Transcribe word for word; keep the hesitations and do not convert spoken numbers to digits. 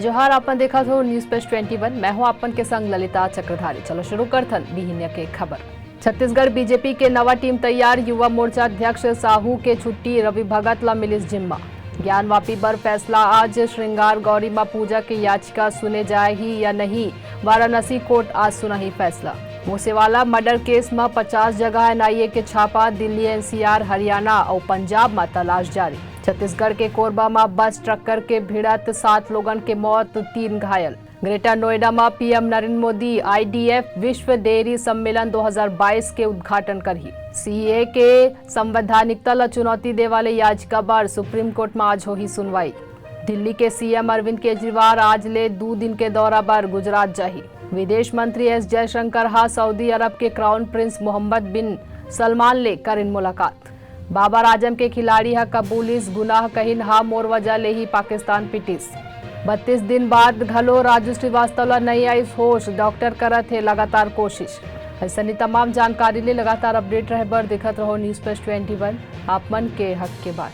जोहार, आपन देखत हो News Flash ट्वेंटी वन, मैं हूं आपन के संग ललिता चक्रधारी। चलो शुरू करथन बिहिनिया के खबर। छत्तीसगढ़ बीजेपी के नवा टीम तैयार, युवा मोर्चा अध्यक्ष साहू के छुट्टी, रवि भगत ला मिलिस जिम्मा। ज्ञानवापी बर फैसला आज, श्रृंगार गौरी मां पूजा के याचिका सुने जाही या नहीं, वाराणसी कोर्ट आज सुनाही फैसला। मूसेवाला मर्डर केस म पचास जगह एनआईए के छापा, दिल्ली, एनसीआर, हरियाणा अउ पंजाब म तलाश जारी। छत्तीसगढ़ के कोरबा म बस ट्रकर के भिड़त, सात लोगन के मौत, तीन घायल। ग्रेटर नोएडा म पीएम नरेंद्र मोदी आईडीएफ विश्व डेयरी सम्मेलन दो हज़ार बाईस के उद्घाटन करही। सीएए के संवैधानिकता ल चुनौती दे वाले याचिका बर सुप्रीम कोर्ट म आज होही सुनवाई। दिल्ली के सीएम अरविंद केजरीवाल आज ले दू दिन के दौरा बर गुजरात जाही। विदेश मंत्री एस जयशंकर ह सऊदी अरब के क्राउन प्रिंस मोहम्मद बिन सलमान ले करिन मुलाकात। बाबर आजम के खिलाड़ी ह कबूलिस गुनाह, कहिन हा मोर वजह ले ही पाकिस्तान पिटिस। बत्तीस दिन बाद घलो राजू श्रीवास्तव ला नइ आइस होश, डॉक्टर करत हे लगातार कोशिश। अइसने तमाम जानकारी ले लगातार अपडेट रहे बर देखत रहो News Flash ट्वेंटी वन, आप मन के हक के बात।